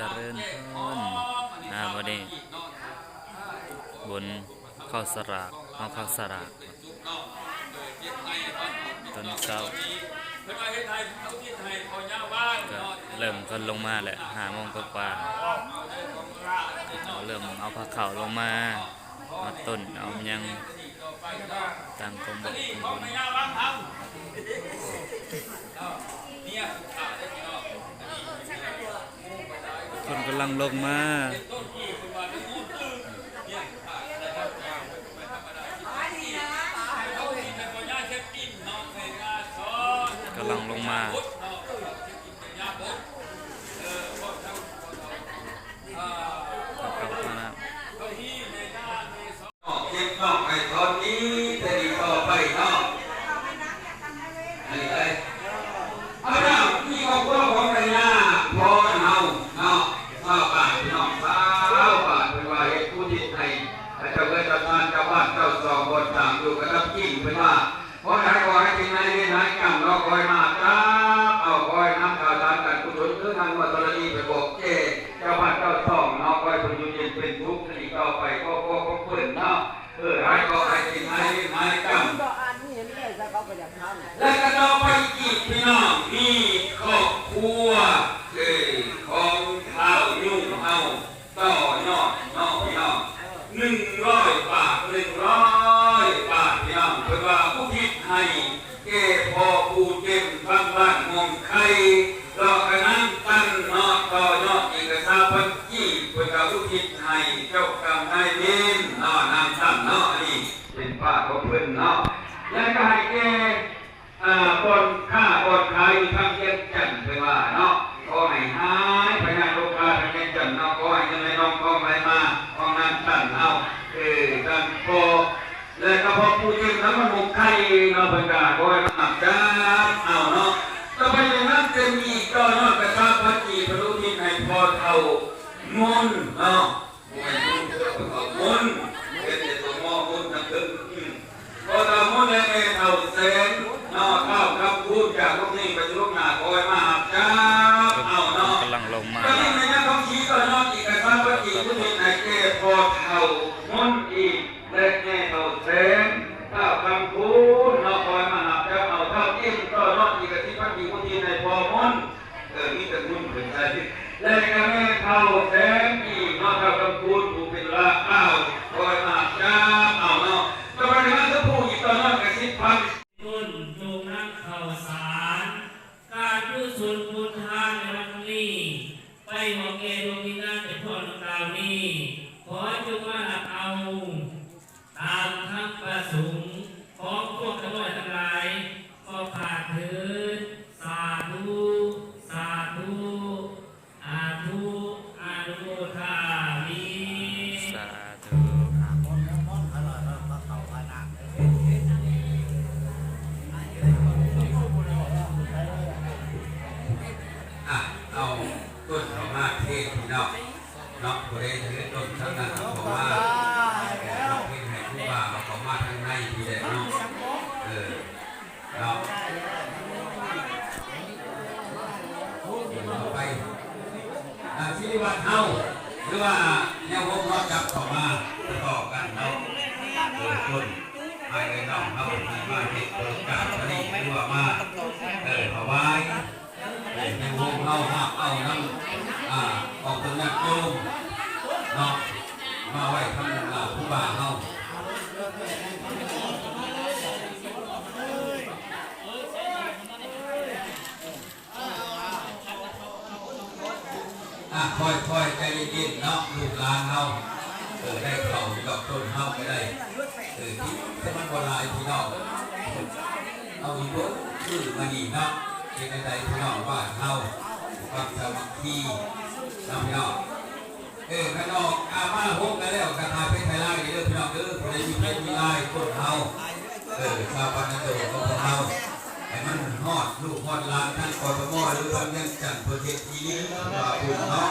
ຈະເລີນພອນ. ອ່າ ມື້ນີ້ບຸນເຂົ້າສາກ ເຮົາເຂົ້າສາກ ຕອນເຊົ້າ ກໍເລີ່ມຄົນລົງມາແຫຼະ ຫ້າໂມງກວ່າໆ ເລີ່ມເອົາພາເຂົ້າລົງມາ ມາຕົ້ນເອົາຫຍັງ ຕ່າງຂອງບົດຂອງບຸນ ຄົນກຳລັງລົງມາ ກຳລັງລົງມາ ເຂົ້າມາ. ເກັບນ້ອງໄວ້ຕອນນີ້ ແຕ່ນີ້ຕໍ່ໄປເນາະ ອັນນີ້ເອີຍ ເອົາເນາະ ມີຄອບຄົວຂອງໄລຍາພອນເຮົາເນາະ ຊາວບ້ານ ພີ່ນ້ອງຊາວບ້ານ ເພິ່ນວ່າເຮັດອຸທິດໃຫ້ເຈົ້າເຮືອນເຈົ້າຊານ ເຈົ້າບ້ານເຈົ້າຊ່ອງ ບ່ອນສ້າງຢູ່ກະທັບກິນ ເພິ່ນວ່າ ຂໍໃຫ້ ຂໍໃຫ້ເປັນນາຍເວນນາຍກຳເນາະ ຂໍໃຫ້ມາຮັບຈັບເອົາ ຂໍໃຫ້ນຳຂ່າວສານການກຸສົນ ຄືນາງນົວາທໍລະນີໄປບອກແກ່ເຈົ້າບ້ານເຈົ້າຊ່ອງເນາະ ຂໍໃຫ້ເພິ່ນຢູ່ເຢັນເປັນສຸກອີກຕໍ່ໄປ ຄອບຄົວຂອງເພິ່ນເນາະ ເອີ ໃຫ້ຂໍໃຫ້ເປັນນາຍເວນນາຍກຳ ແລະກະຕໍ່ໄປອີກພີ່ນ້ອງ ມີຄອບຄົວ ເອີ ຂອງທ້າວຍຸງເຮົາ ຕໍ່ຍອດເນາະພີ່ນ້ອງ ໜຶ່ງຮ້ອຍບາດ ໜຶ່ງຮ້ອຍບາດ ພີ່ນ້ອງ ເພິ່ນວ່າອຸທິດໃຫ້ແກ່ພໍ່ປູ່ເຕັມ ທາງບ້ານມ່ວງໄຄ ດອກກະນາງຕັນເນາະ ຕໍ່ຍອດອີກກະຊາວພັນກີບ ເພິ່ນກະອຸທິດໃຫ້ເຈົ້າກຳນາຍເວນເນາະ ນາງຕັນເນາະ ອັນນີ້ເປັນປ້າຂອງເພິ່ນເນາະ ແລະກະໃຫ້ແກ່ ອ່າ ບ່ອນຄ້າບ່ອນຂາຍຢູ່ທາງວຽງຈັນ ເພິ່ນວ່າເນາະ ຂໍໃຫ້ຫາຍພະຍາດໂລຄາທາງວຽງຈັນເນາະ ຂໍໃຫ້ເງິນໄຫຼນອງທອງໄຫຼມາຂອງນາງຕັນເຮົາ ເອີ ນາງພໍ່ ແລະກະພໍ່ປູ່ເຕັມນຳມັນໝົກໄຂ່ເນາະ ເພິ່ນກະຂໍໃຫ້ມາຮັບຈັບເອົາເນາະ ຕໍ່ໄປເປັນນາງເຕັມອີກ ຕໍ່ຍອດກະຊາພັນກີບ ເພິ່ນອຸທິດໃຫ້ພໍ່ເຖົ້າມົນເນາະ ບໍ່ແມ່ນບຸນ ເຂົາເອີ້ນເມົນ ເປັນແຕ່ຕົວມໍມຸນທັງເທິງ ອືມ ພໍ່ເຖົ້າມົນ ແລະແມ່ເຖົ້າແສງເນາະ ທ້າວຄຳຄູນ ຈາກໂລກນີ້ໄປສູ່ໂລກໜ້າ ຂໍໃຫ້ມາຮັບຈັບເອົາເນາະ ກຳລັງລົງມາ ຕອນນີ້ແມ່ຍາທອງສີ ຕໍ່ຍອດອີກກະຊາພັນກີບ ອຸທິດໃຫ້ແກ່ພໍ່ເຖົ້າມົນອີກ ແລະແມ່ເຖົ້າແສງ ທ້າວຄຳຄູນເນາະ ຂໍໃຫ້ມາຮັບຈັບເອົາ ທ້າວເອັມ ຕໍ່ຍອດອີກກະສິບພັນກີບ ອຸທິດໃຫ້ພໍ່ມົນ ເອີ ມີແຕ່ບຸນເພິ່ນໃສ່ ແລະກະແມ່ເຖົ້າແສງອີກເນາະ ທ້າວຄຳຄູນ ຜູ້ເປັນລາອ້າວ ຂໍໃຫ້ມາຈັບເອົາເນາະ ຕໍ່ໄປນະ ຄືຜູ້ອີກຕໍ່ຍອດກະສິບພັນ ຕົ້ນຈົ່ງນຳເຂົ້າສານ ການກຸສົນບຸນທານໃນວັນນີ້ ໄປເອົາແກ່ດວງວິນຍານເຈົ້າຂອງດັ່ງກ່າວນີ້ ຂໍຈົ່ງມາຮັບເອົາ ຕາມຄຳປະສົງຂອງພວກຂ້ານ້ອຍທັງຫຼາຍ ຂໍພາກເທີນ ສາທຸ ສາທຸ ອາທຸ ອະນຸໂມທາມິ ສາທຸ. ອ່ະ ເອົາຕົ້ນເຂົ້າມາເທດພີ່ນ້ອງ ເນາະ ຜູ້ໃດຖືຕົ້ນທາງນັ້ນເອົາເຂົ້າມາ ເອີ ເຮັດໃຫ້ຄູບາເອົາເຂົ້າມາທາງໃນພີ້ແຫຼະເນາະ ເອີ ເນາະ ເອົາໄປ ອ່າ ສິລິວັດເຮົາ ຫຼືວ່າແນວໂຮມເຮົາຈັບເຂົ້າມາຕໍ່ກັນເນາະ ເອີ ຕົ້ນ ໃຫ້ເອື້ອຍນ້ອງເຮົາທີ່ມາເຮັດໂອກາດອັນນີ້ ຫຼືວ່າມາ ເອີ ຖວາຍ ໃຫ້ແມ່ວງເຮົາຮັບເອົານຳ ອ່າ ອອກຕົນຍາດໂຍມເນາະ ມາໄວ້ທາງ ອ່າ ຄູບາເຮົາ ອ່າ ຄ່ອຍໆ ໃຈເຢັນໆ ເນາະ ລູກຫຼານເຮົາ ເອີ ໄດ້ເຂົ້າຢູ່ດອກ ຕົ້ນເຮົາກໍໄດ້ ເອີ ທີ່ ທີ່ມັນບໍ່ຫຼາຍພີ່ນ້ອງ ເອົາຢູ່ເບິ່ງຄືມານີ້ເນາະ ເຮັດໃດໆ ພີ່ນ້ອງບ້ານເຮົາ ຄວາມສາມັກຄີເນາະ ພີ່ນ້ອງ ເອີ ຄັນອອກ ອ່າ ມາໂຮມກັນແລ້ວ ກະຖ່າຍເຟສຖ່າຍໄລນ໌ເດີ ພີ່ນ້ອງເດີ ຜູ້ໃດມີເຟສມີໄລນ໌ ຄົນເຮົາ ເອີ ຊາວບ້ານນາໂດຂອງພວກເຮົາ ໃຫ້ມັນຮອດລູກຮອດຫຼານທາງ ກທມ ຫຼື ທາງວຽງຈັນ ເພິ່ນເຮັດອີ່ຫຼີ ເພິ່ນວ່າບຸນເນາະ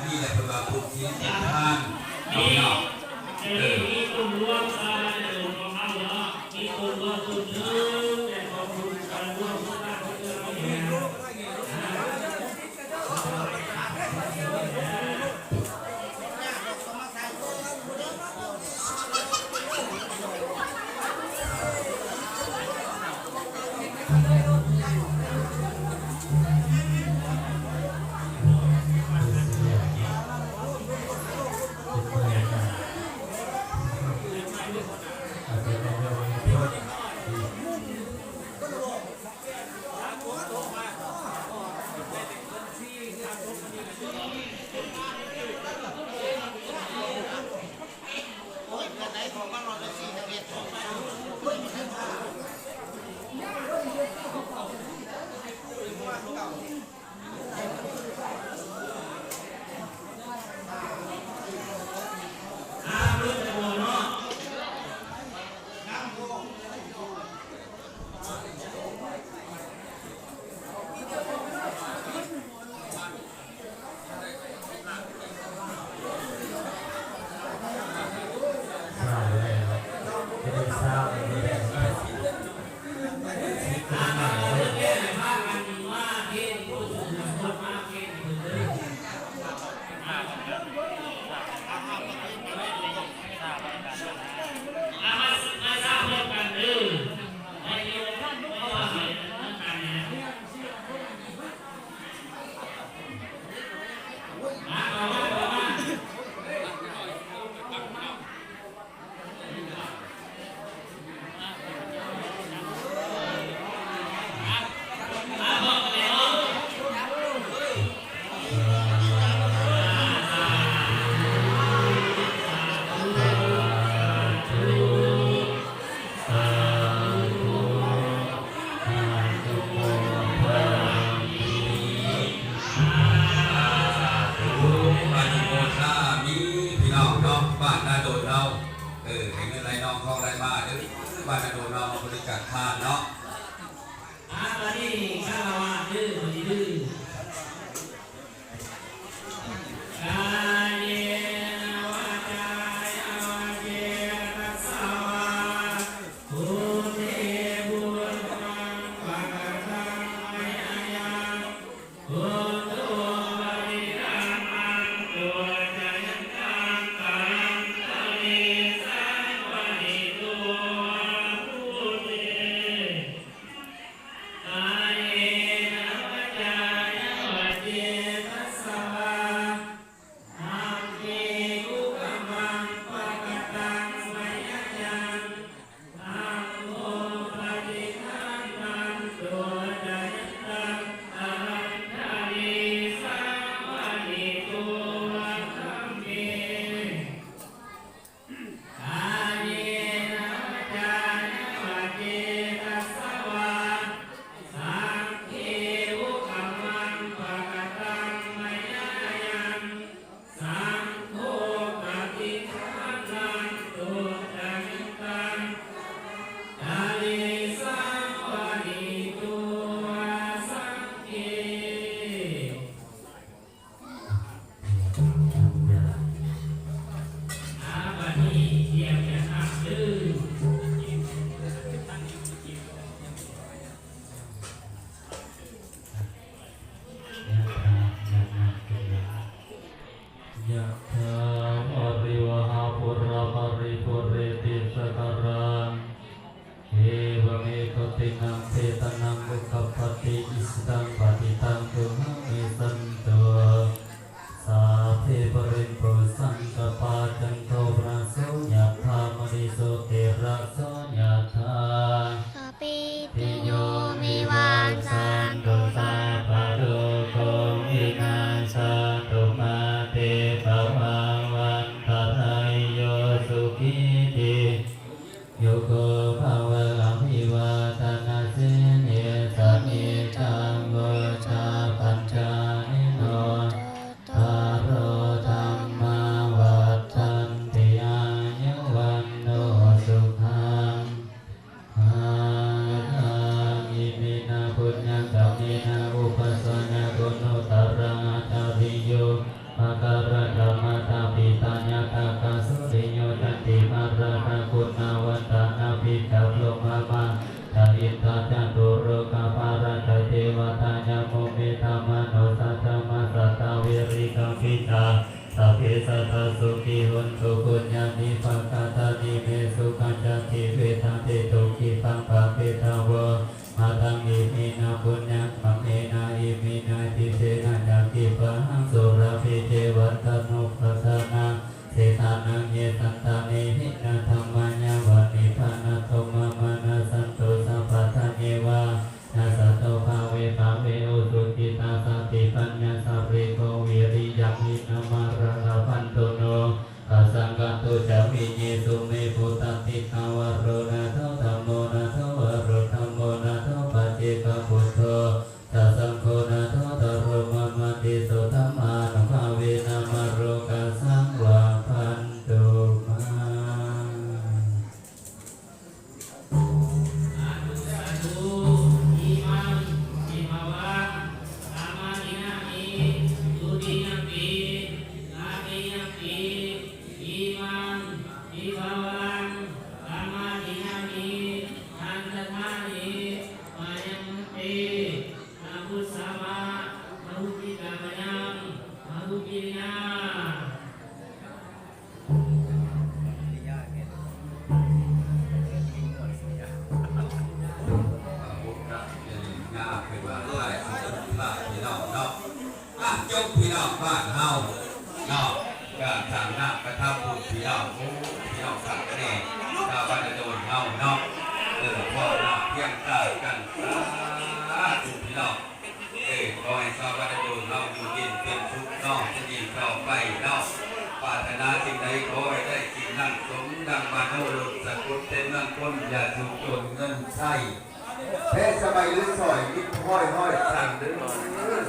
ນີ້ແຫຼະເພິ່ນວ່າບຸນສິນທານເນາະ ເອີ ມີຕົ້ນລວງຊາວບ້ານນາໂດຂອງເຮົາເນາະ ມີຕົ້ນລວງຕົ້ນເທີງ ແຕ່ຂອງບຸນກັນລວງຊາວບ້ານເຮົາເທື່ອເຮົາແຮງນະ. อนุโมทามิ พี่น้องเนาะ บ้านนาโดนเฮา เออ ให้เงินไหลนองทองไหลมาเด้อ บ้านนาโดนเฮา มาบริจาคทานเนาะ อา บัดนี้คารวะเด้อ บัดนี้เด้อ กาเยนะวาจายะวาเจตสะวา พุทเท พุทธัง ภะคะตัง มะยะยัง พุทโธ ปฏิฆันหันตุ อายันตัง กะรันตะเร สังวะริตุ พุทเท กาเยนะวาจายะวาเจตสะวา ธัมเม กุกะมัง ปะกะตัง มะยะยัง ธัມໂມ ປະຕິທັນຕັນຕຸ ອະຈາຍັນຕັງ ອະລັນຕະເລ ສາວະເນໂກ ທຳເມ ກາເຍນະວາຈານະວະເຈຕະສະວາ ສັງເຂ ອຸກະມັງ ປະກະຕັງ ມະຍາຍັງ ສັງໂຄ ປະຕິທັນຕັນຕຸ ອະຈາຍັນຕັງ ຕະເລ ສາວະເນໂກ ອະສັງເຂ. ອາ ບັດນີ້ຕຽມຈະຮັບເດີ. ຍະຖາ ວາລິວະຫາປູລາ ປະຣິປູເຣນຕິ ສາຄະລັງ ເອວະເມ ຕະຕິນັງ ເພຕະນັງ ອຸປະກາປະຕິ ອິຊິຕັງ ປະຕິຕັງ ຕຸມະເມ ສັນໂຕ ສາບເພ ປະເຣນຕຸ ສັງກະປາ ຈັນໂທ ປະນະໂສ ຍະຖາ ມະນີ ໂຊຕິລະໂສ ຍະຖາ ສາບເພ ຕິໂຍ ວິວັດຊັນຕຸ ສັບພະໂລໂກ ວິນາສະຕຸ ມາເຕ ພະວັດຕະລາຍໂຍ ສຸຂີ ທີ ຍຸໂກ ພະວະ ອະພິວາທະນະສີລິສະນິຈັງ ວຸດທາປັນຈາຍໂນ ຈັດຕາໂລ ທຳມາ ວັດທັນຕິ ອາຍຸ ວັນໂນ ສຸຂັງ ພະລັງ. ອິເມນະ ປຸນຍະກຳເມນະ ອຸປະສາຍະ ກຸນາຕະລະອາຈາລິໂຍ ມະກະລະຕະມາຕາປິຕາຍະຕາກາ ສຸລິໂຍ ຈັນຕິມາ ລານະ ຄຸນນະວັດຕະນະ ປິດຕະ ໂລມະມາ ຈະ ອິນທາ ຈະຕຸໂລກາ ພະລະຈະ ເທວະຕາ ຍະໂມ ເມທາ ມະໂນ ສັດຕະມາ ສັດຕະ ເວຣິຕາ ປິດຕະ ສະບເພ ສັດຕາ ສຸຂີ ໂຫນຕຸ ປຸນຍານິ ພະກະຕານິ ເມ ສຸຂະຈາ ຈີເວທະ ເດ ຕຸ ກິດຕັງ ປະເພທາ ໂວ ມະຕັງ ອິເມນະ ປຸນຍະກຳເມນະ ອິເມນະ ທິເຕນະ ຍາທິພາຫັງ ສຸລາພິເທວະຕານຸປາທານາ ເສຕານັງ ເຍ ສັນຕາເນ ຫິນະ ທຳມາ ຍາວະ ນິບພານະໂຕ ມາມະນະ ສັນໂຕ ສະພັດທະ ເຍວະ ນະ ສັນໂຕ ພາເວ ພາເວ ອຸສຸກິຕາ ສະຕິປັນຍາ ສະລິໂກ ວິ ນະມາລັງ ລະພັນຕຸໂນ ອະສັງກະຕຸ ຈະວິເນສຸເມ ພຸດທາທິຖາວາໂຣ ນາໂຖ ທຳໂມ ນາໂຖ ວາໂຣ ທຳໂມ ນາໂຖ ປັດເຈກະພຸດໂທ ສະສັງໂຄ ນາໂຖ ທະໂຣ ມະມະຕິ ໂສ ທຳມານຸພາເວນະ ມາໂລກາສັງ ລະພັນຕຸມາ. ສາທຸ ສາທຸ ອິມັງ ອິມາວັງ ສະມາທິນາມິ ທຸຕິຍຳປີ ຕະຕິຍຳປີ ອິມັງ ອິມາວັງ ສະມາທິນາມິ ທັນຕະທານິ ມາຍັງ ເຕ ນະພຸດສາມະ ນະຮຸກິຕາມະຍັງ ນະຮຸກິຍາ. ອ່ະ ຈົບພີ່ນ້ອງບ້ານເຮົາເນາະ ການສ້າງນ້ຳກະທຳບຸນພີ່ນ້ອງ ໂອ້ ພີ່ນ້ອງສັກແນ່ ຊາວບ້ານນາດົນເຮົາເນາະ ເອີ ພໍ້ໜ້າພຽງຕາກັນ ສາທຸ ພີ່ນ້ອງ. ເອີ ຂໍໃຫ້ຊາວບ້ານນາດົນເຮົາຢູ່ເຢັນເປັນສຸກເນາະ ຈະດີຕໍ່ໄປເນາະ ປາດຖະໜາສິ່ງໃດຂໍໃຫ້ໄດ້ສິ່ງນັ້ນ ສົມດັ່ງມະໂນລົດ ສະກົດແຕ່ເມືອງຄົນ ຢ່າສຸກຈົນເງິນໃຊ້ ແພ້ສະບາຍຫຼືຊອຍ ມິດຫ້ອຍຮ້ອຍສັນເດີ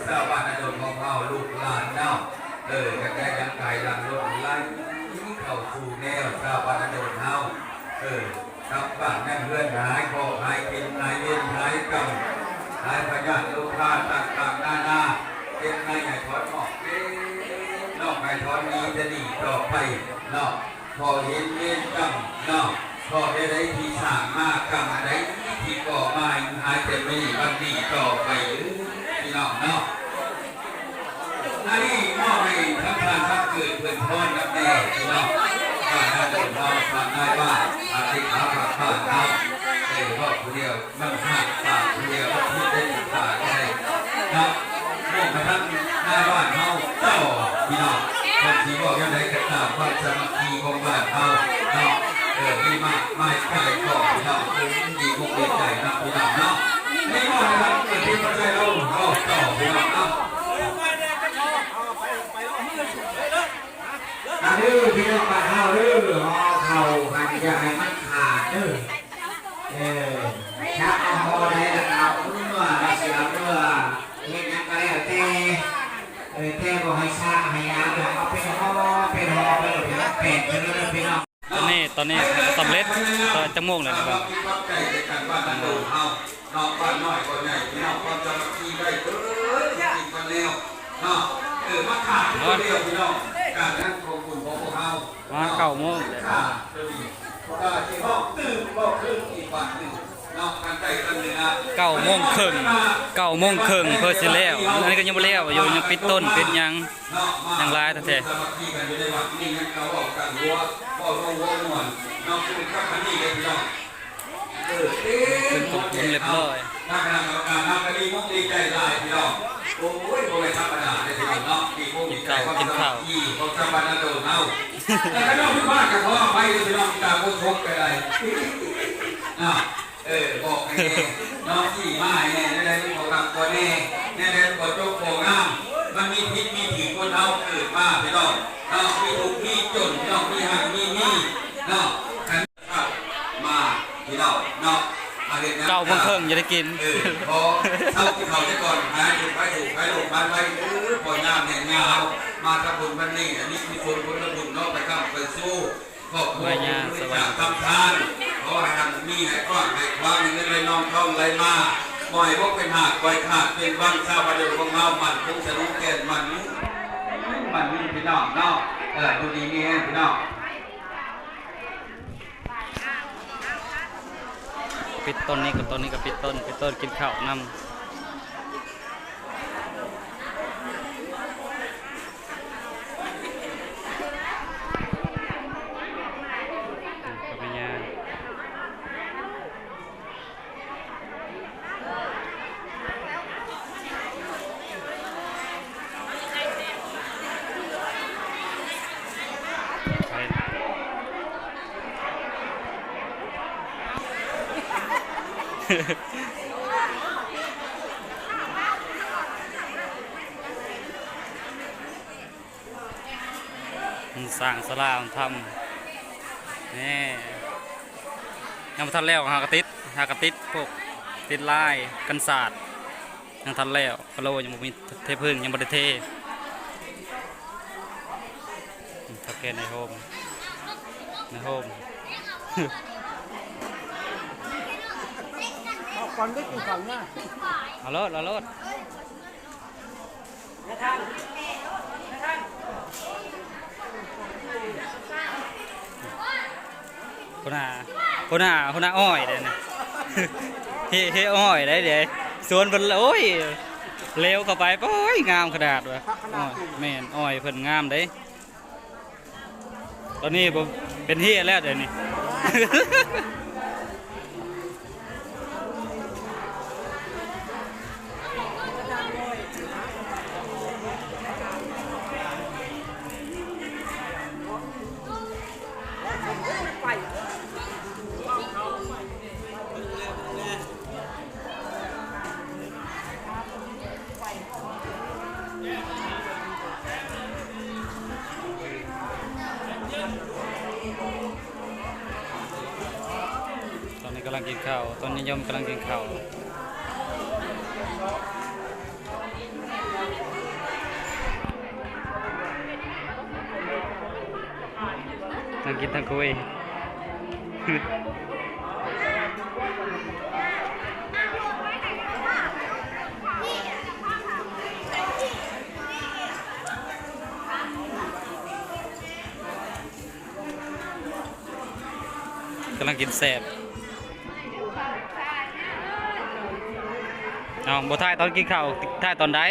ຊາວບ້ານນາດົນຂອງເຮົາ ລູກຫຼານເນາະ ເອີ ຢາກໄດ້ຫຍັງກາຍຫຼັງລົດໄຫຼເຂົ້າສູ່ແນວ ຊາວບ້ານນາດົນເຮົາ ເອີ ກັບບ້ານຍັງເຮືອນ ຫາຍເຄາະຫາຍເຂັນ ຫາຍເວນຫາຍກຳ ຫາຍພະຍາດໂລຄາຕ່າງໆນານາ ເຮັດໃຫ້ໃຫ້ຖອນອອກເດ້ ນ້ອງໃຫ້ຖອນໜີ ຈະດີຕໍ່ໄປເນາະ ເຄາະເຫັນເວນກຳເນາະ ເຄາະໃດໆທີ່ສ້າງມາ ກຳອັນໃດທີ່ກໍ່ມາ ໃຫ້ຫາຍແຕ່ມື້ນີ້ວັນນີ້ຕໍ່ໄປເດີ ພີ່ນ້ອງເນາະ. ອັນນີ້ມອບໃຫ້ທັງທ່ານທັງເກີດເພິ່ນພອນນຳແດ່ພີ່ນ້ອງ ບ້ານນາດົນເຮົາ ທ່ານນາຍບ້ານ ອາທິກາພາກບ້ານເຮົາ ໄດ້ເວົ້າຜູ້ດຽວ ມັນຮາກປາກຜູ້ດຽວ ມັນຜິດໄດ້ຖືກປາກໄດ້ເນາະ ມອບໃຫ້ທັງນາຍບ້ານເຮົາຕໍ່ພີ່ນ້ອງ ເພິ່ນຊິເວົ້າແນວໃດກໍຕາມ ຄວາມສາມັກຄີຂອງບ້ານເຮົາເນາະ ເອີ ມີມາກມາຍກາຍກໍພີ່ນ້ອງ ເອີ ດີອົກດີໃຈນຳພີ່ນ້ອງເນາະ ນີ້ມອບໃຫ້ທັງເພິ່ນທີ່ເຂົ້າໃຈເຮົາເວົ້າຕໍ່ພີ່ນ້ອງເນາະ. ມາເດີພີ່ນ້ອງບ້ານເຮົາເດີ ຫໍ່ເຂົ້າຫັ້ນຢ່າໃຫ້ມັນຂາດເດີ ເອີ ຈັກເອົາຫໍ່ໃດລະກະເອົາເມືອ ລະຊິເອົາເມືອເຮັດຫຍັງກະແລ້ວແຕ່ ເອີ ແຕ່ບໍ່ໃຫ້ຊ້າໃຫ້ຍາວ ເອົາເປັນຫໍ່ເປັນຫໍ່ໄປໂລດ ເປັນເດີພີ່ນ້ອງ. ຕອນນີ້ ຕອນນີ້ສຳເລັດ ເອີ ຈັກໂມງແລ້ວນະ? ເນາະ ບ້ານນ້ອຍບໍ່ໃຫຍ່ ພີ່ນ້ອງ ຄວາມສາມັກຄີໄດ້ເບີດທຸກສິ່ງເບິດແນວເນາະ ເອີ ມາຂາດທີ່ດຽວພີ່ນ້ອງ ການງານຂອງບຸນຂອງພວກເຮົາ ມາເກົ້າໂມງແລ້ວ ຂາດຕົວນີ້ ກໍຊິຮອບຕື່ມຮອບຄືນອີກບາດໜຶ່ງເນາະ ທາງໃຕ້ທາງເໜືອ ເກົ້າໂມງເຄິ່ງ ເກົ້າໂມງເຄິ່ງເພິ່ນຊິແລ້ວ ອັນນີ້ກໍຍັງບໍ່ແລ້ວຢູ່ ຍັງປິດຕົ້ນປິດຫຍັງ ເນາະ ມາ ຍັງຫຼາຍແທ້ໆ ສາມັກຄີກັນຢູ່ໃນວັດນີ້ ຍັງກະເວົ້າກັນຫົວ ເວົ້າລົງຫົວມ່ວນເນາະ ຄືກັບອັນນີ້ເດ້ພີ່ນ້ອງ ເອີ ເຕັມໝົດແລ້ວ ເນາະ ທາງຄະນະກຳມະການເຮົາກະດີອົກດີໃຈຫຼາຍພີ່ນ້ອງ ໂອ້ຍ ບໍ່ແມ່ນທຳມະດາເດ້ພີ່ນ້ອງເນາະ ດີອົກດີໃຈ ກິນເຂົ້າ ຄວາມສາມັກຄີຂອງຊາວບ້ານນາໂດນເຮົາ ແຕ່ກະນ້ອງຜິດພາດກະຂໍອະໄພເດີພີ່ນ້ອງ ຕາບໍ່ສົບກະໄດ້ ເນາະ ເອີ ບອກໃຫ້ແນ່ເນາະ ຊີ້ມາໃຫ້ແນ່ ແນວໃດມັນບໍ່ຄັກບໍ່ແນ່ ແນວໃດມັນບໍ່ຈົບບໍ່ງາມ ມັນມີຜິດມີຖືກ ຄົນເຮົາເກີດມາພີ່ນ້ອງເນາະ ມີທຸກມີຈົນພີ່ນ້ອງ ມີຮັ່ງມີໜີເນາະ ຄັນເຂົ້າມາພີ່ນ້ອງເນາະ ມາເຮັດງານ ເກົ້າໂມງເຄິ່ງຈະໄດ້ກິນ ເອີ ຂໍເຊົາກິນເຂົ້າຊະກ່ອນ ຫາຢູ່ໄປສູ່ໄປໂລກໄປໄວ ເອີ ພໍຍາມແຫ້ງຍາວ ມາທຳບຸນວັນນີ້ ອັນນີ້ຄືຜົນ ຜົນບຸນເນາະ ໄປຄ້ຳໄປຊູ ຄອບຄົວຜູ້ບໍລິຈາກທຳທານ ຂໍໃຫ້ຮັ່ງມີໃຫ້ກວ້າງໃຫ້ຂວາງ ໃຫ້ເງິນໄຫຼນອງທອງໄຫຼມາ ບໍ່ໃຫ້ບົກເປັນຫາກ ບໍ່ໃຫ້ຂາດເປັນວັງ ຊາວບ້ານເຮົາຂອງເຮົາໝັ້ນຄົງສະໜູແກ່ນໝັ້ນ ໝັ້ນຍືນພີ່ນ້ອງເນາະ ເອີ ຢູ່ດີມີແຮງພີ່ນ້ອງ. ປິດຕົ້ນນີ້ກໍ ຕົ້ນນີ້ກໍປິດຕົ້ນ ປິດຕົ້ນກິນເຂົ້ານຳ. ເ ສ້າງສາລາທຳ ນີ້ ຍັງບໍ່ທັນແລ້ວ ຫາກະຕິດ ຫາກະຕິດພວກ ຕິດລາຍກັນສາດ ຍັງທັນແລ້ວ ກະໂລຍັງບໍ່ມີເທພື້ນ ຍັງບໍ່ໄດ້ເທ. ອືມ ເຖົ້າແກ່ນາຍໂຮມ ນາຍໂຮມ ເອົາກ່ອນໄດ້ກິນກ່ອນນະ ເອົາໂລດ ເອົາໂລດ. ຫົວໜ້າ ຫົວໜ້າ ຫົວໜ້າອ້ອຍເດ້ນີ້ ເຮ ເຮອ້ອຍໄດ້ເດ້ ສວນເພິ່ນ ໂອ້ຍ ເລວເຂົ້າໄປ ໂອ້ຍ ງາມຂະໜາດວ່າ ອ້ອຍ ແມ່ນ ອ້ອຍເພິ່ນງາມເດ້. ຕອນນີ້ບໍ່ເປັນເຮແລ້ວ ດຽວນີ້. ຕອນນີ້ກຳລັງກິນເຂົ້າ ຕອນຍາຍົມກຳລັງກິນເຂົ້າ ທັງກິນທັງຄຸຍ. ກຳລັງກິນແຊບ ເອົ້າ ບໍ່ຖ່າຍຕອນກິນເຂົ້າ ຖ່າຍຕອນໃດ?